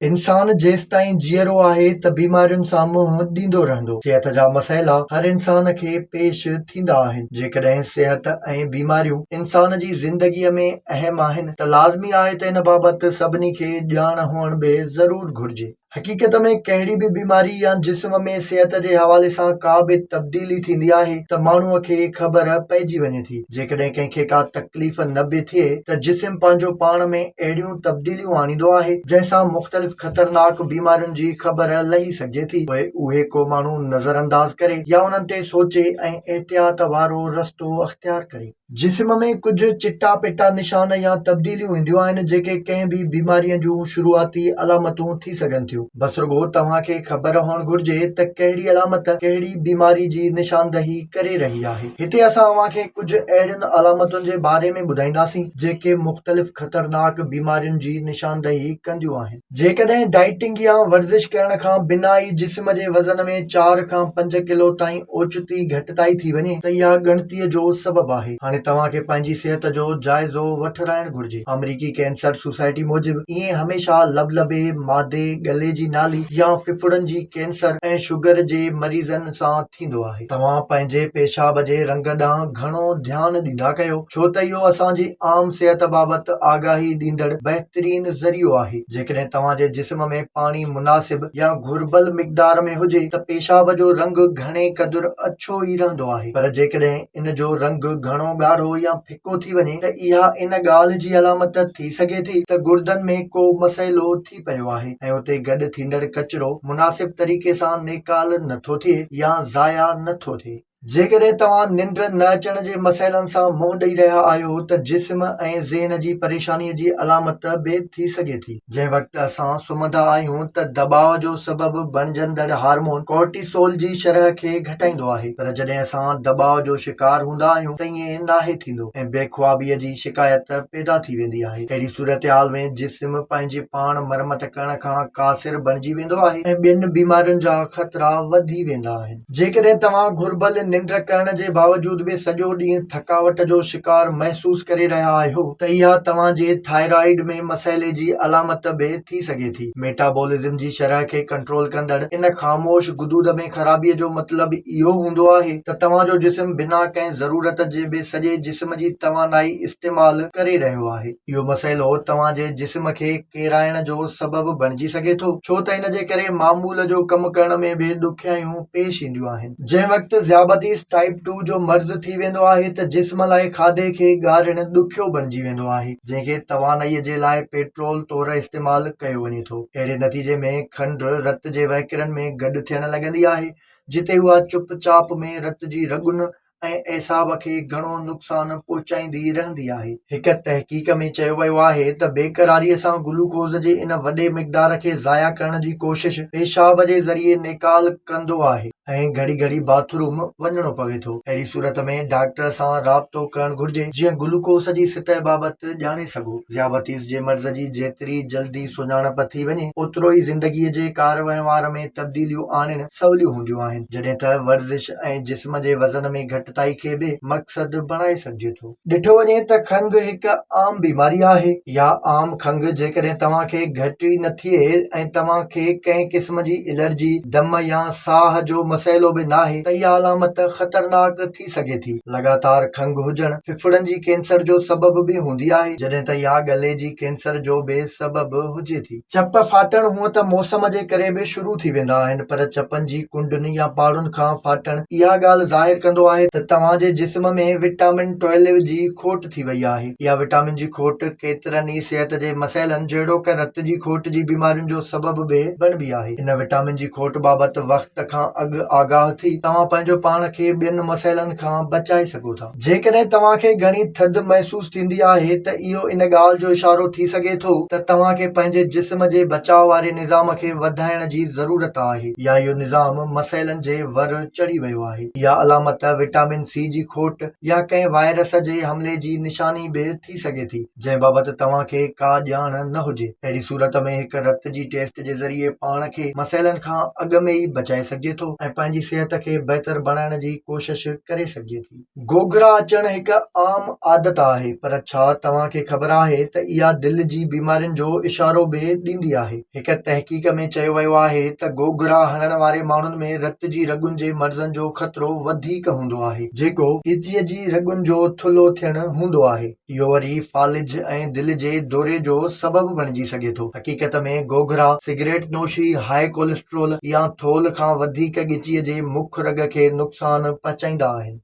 انسان جيستائين جيئرو آهي ته بيمارين سان منهن ڏيندو رهندو. صحت جا مسئلا هر انسان کي پيش ٿيندا آهن. جيڪڏهن صحت ۽ بيماريون انسان جي زندگيء ۾ اهم آهن ته لازمي آهي ته ان بابت سڀني کي ڄاڻ هئڻ به ضرور گهرجي. حقيقت ۾ ڪهڙي به بيماري يا جسم ۾ صحت جي حوالي سان ڪا به تبديلي ٿيندي آهي ته ماڻهوء کي خبر پئجي وڃي ٿي. جيڪڏهن ڪنهن کي ڪا تڪليف نه به ٿئي ته جسم پنهنجو پاڻ ۾ اهڙيون تبديليون آڻيندو آهي جنهن سان مختلف خطرناڪ بيمارين جي خبر لهي سگهجي ٿي پوء اهي ڪو ماڻهو نظرانداز ڪري يا انهن تي سوچي ۽ احتياط وارو رستو اختيار ڪري. جسم ۾ ڪجهه چٽا پٽا نشان يا تبديليون اينديون آهن جيڪي ڪنهن به بيماريء جون شروعاتي علامتون ٿي سگهن ٿيون. بس رڳو توهان کي خبر هئڻ گهرجي ته ڪهڙي علامت ڪهڙي بيماري جي نشاندهي ڪري رهي آهي. هتي اسان اوهان کي ڪجهه اهڙين علامتن جي باري ۾ ٻڌائينداسين جيڪي مختلف خطرناڪ بيمارين جي نشاندهي ڪنديون آهن. جيڪڏهن ڊائيٽنگ يا ورزش ڪرڻ کان بنا ئي جسم جي وزن ۾ چار کان پنج ڪلو تائين اوچتي گهٽتائي ٿي وڃي ته اها ڳڻتيء جو سبب آهي. هاڻي توهان کي پنهنجي صحت جو جائزو وٺرائڻ گهرجي. آمريڪي ڪينسر سوسائٽي موجب ائين هميشه لبلبي، معدي، ڳلي جي نالي يا ڦڦڙن جي ڪينسر ۽ شگر جي مريضن سان ٿيندو آهي. توهان پنهنجي پيشاب جي رنگ ڏانهن گهڻو ڌيان ڏيندا ڪيو. ڇو ته اهو اسان جي عام صحت بابت آگاهي ڏيندڙ بهترين ذريعو آهي. جيڪڏهن توهان جي جسم ۾ پاڻي مناسب يا گهربل مقدار ۾ هجي ته پيشاب جو رنگ گهڻي قدر اڇو ئي رهندو آهي پر جيڪڏهن ان جو رنگ گهڻو ڳاڙهو يا ڦڪو ٿي وڃي ته اها ان ڳالهه جي علامت ٿي سگهي ٿي ته گردن ۾ ڪو مسئلو ٿي پيو آهي ۽ اتي گڏ ٿيندڙ ڪچرو مناسب طريقي سان نيڪال نٿو ٿئي يا ضايع نٿو ٿئي. جيڪڏهن توهان ننڊ نه اچڻ جي مسئلن سان منهن ڏئي رهيا آهيو ته جسم ۽ ذهن جي پريشاني جي علامت به ٿي سگهي ٿي. جنهن وقت اسان سمهندا آهيون ته دٻاء جو سبب بڻجندڙ هارمون ڪورٽيسول جي شرح کي گهٽائيندو آهي پر جڏهن اسان دٻاء جو شڪار هوندا آهيون ته ائين ناهي ٿيندو ۽ بي خوابي جي شڪايت پيدا ٿي ويندي آهي. اهڙي صورتحال ۾ جسم پنهنجي پاڻ مرمت ڪرڻ کان قاصر بڻجي ويندو آهي ۽ ٻين بيمارين جا خطرا وڌي ويندا آهن. جيڪڏهن توهان گهربل ننڊ ڪرڻ جي باوجود به سڄو ڏينهن ٿڪاوٽ جو شڪار محسوس ڪري رهيا آهيو ته اها توهان جي ٿائرائيڊ ۾ مسئلي جي علامت به ٿي سگهي ٿي. ميٽابولزم جي شرح کي ڪنٽرول ڪندڙ ان خاموش غدود ۾ خرابي جو مطلب اهو هوندو آهي ته توهان جو جسم بنا ڪنهن ضرورت جي به سڄي جسم جي توانائي استعمال ڪري رهيو آهي. اهو مسئلو توهان جي جسم کي ڪيرائڻ جو سبب بڻجي سگهي ٿو، ڇو ته ان جي ڪري معمول جو ڪم ڪرڻ ۾ به ڏکيائيون پيش اينديون آهن. جنهن وقت ذيابطيس ٽائيپ ٽو جو مرض ٿي ويندو آهي ته جسم لاء کاڌي کي ڳارڻ ڏکيو بڻجي ويندو آهي، جنهن کي توانائي جي لاء پيٽرول طور استعمال ڪيو وڃي ٿو. اهڙي نتيجي ۾ کنڊ رت جي وهڪرن ۾ گڏ ٿيڻ لڳندي آهي، جتي اها چپ چاپ ۾ رت جي رڳن ۽ اعصاب کي گهڻو نقصان پهچائيندي رهندي آهي. هڪ تحقيق ۾ چيو ويو آهي ته بيقراري سان گلوڪوز جي ان وڏي مقدار کي ضايع ڪرڻ جي ڪوشش پيشاب جي ذريعي نيڪال ڪندو آهي ۽ گهڙي گهڙي باٿ روم وڃڻو پوي ٿو. اهڙي صورت ۾ ڊاڪٽر سان رابطو ڪرڻ گهرجي جيئن گلوڪوز جي سطح بابت ڄاڻي سگهو. ذيابطيس جي مرض جي جيتري جلدي سڃاڻپ ٿي وڃي اوترو ئي زندگي جي ڪار وهنوار ۾ تبديليون آڻڻ سوليون هونديون آهن جڏهن ته ورزش ۽ جسم جي وزن ۾ گهٽتائي کي به مقصد بڻائي سگهجي ٿو. ڏٺو وڃي ته کنگهه هڪ عام بيماري آهي. اها عام کنگهه جيڪڏهن توهان کي گهٽ ئي نه ٿئي ۽ توهان کي ڪنهن قسم جي الرجي، دم يا ساهه جو مسئلو به ناهي ته اها علامت خطرناڪ ٿي سگهي ٿي. لڳاتار کنگهه هجڻ ڦڦڙن جي ڪينسر جو سبب به هوندي آهي جڏهن ته اها ڳلي جي ڪينسر جو به سبب هجي ٿي. چپ ڦاٽڻ هونء ته موسم جي ڪري به شروع ٿي ويندا آهن پر چپن جي ڪنڊن يا پاڙن کان ڦاٽڻ اها ڳالهه ظاهر ڪندو آهي ته توهان جي جسم ۾ وٽامن ٽوئيلو جي کوٽ ٿي وئي آهي. اها وٽامن جي کوٽ ڪيترن ئي صحت جي مسئلن جهڙوڪ رت جي کوٽ جي بيمارين جو سبب به بڻبي آهي. ان وٽامن جي کوٽ بابت وقت کان اڳ آگاهه ٿي توهان پنهنجو پاڻ کي ٻين مسئلن کان بچائي سگهو ٿا. جيڪڏهن توهان کي گهڻي ٿڌ محسوس ٿيندي آهي ته اهو ان ڳالهه جو اشارو ٿي سگهي ٿو ته توهان کي پنهنجي جسم جي بچاء واري نظام کي وڌائڻ جي ضرورت آهي يا اهو نظام مسئلن جي ور چڙهي ويو آهي. اها علامت وٽامن سي جي کوٽ يا ڪنهن وائرس جي حملي جي نشاني به ٿي سگهي ٿي جنهن بابت توهان کي ڪا ڄاڻ نه هجي. اهڙي صورت ۾ هڪ رت جي ٽيسٽ جي ذريعي پاڻ کي مسئلن کان اڳ ۾ ئي بچائي سگهجي ٿو ۽ ۽ پنهنجي صحت کي بهتر بڻائڻ جي ڪوشش ڪري سگهجي ٿي. گوگڙا اچڻ هڪ عام عادت آهي پر ڇا توهان کي خبر آهي ته اها دل جي بيمارين جو اشارو به ڏيندي آهي؟ هڪ تحقيق ۾ چيو ويو آهي ته گوگڙا هڻڻ واري ماڻهن ۾ رت جي رڳن جي مرضن جو خطرو وڌيڪ هوندو آهي جيڪو ڳچيء جي رڳن جو ٿلهو ٿيڻ هوندو آهي. اهو وري فالج ۽ دل جي دوري جو سبب بڻجي سگهي ٿو. حقيقت ۾ گوگڙا، سگريٽ نوشي، هاء ڪوليسٽرول يا ٿولهه کان وڌيڪ ڳچيء جي مک رڳ کي نقصان پهچائيندا آهن.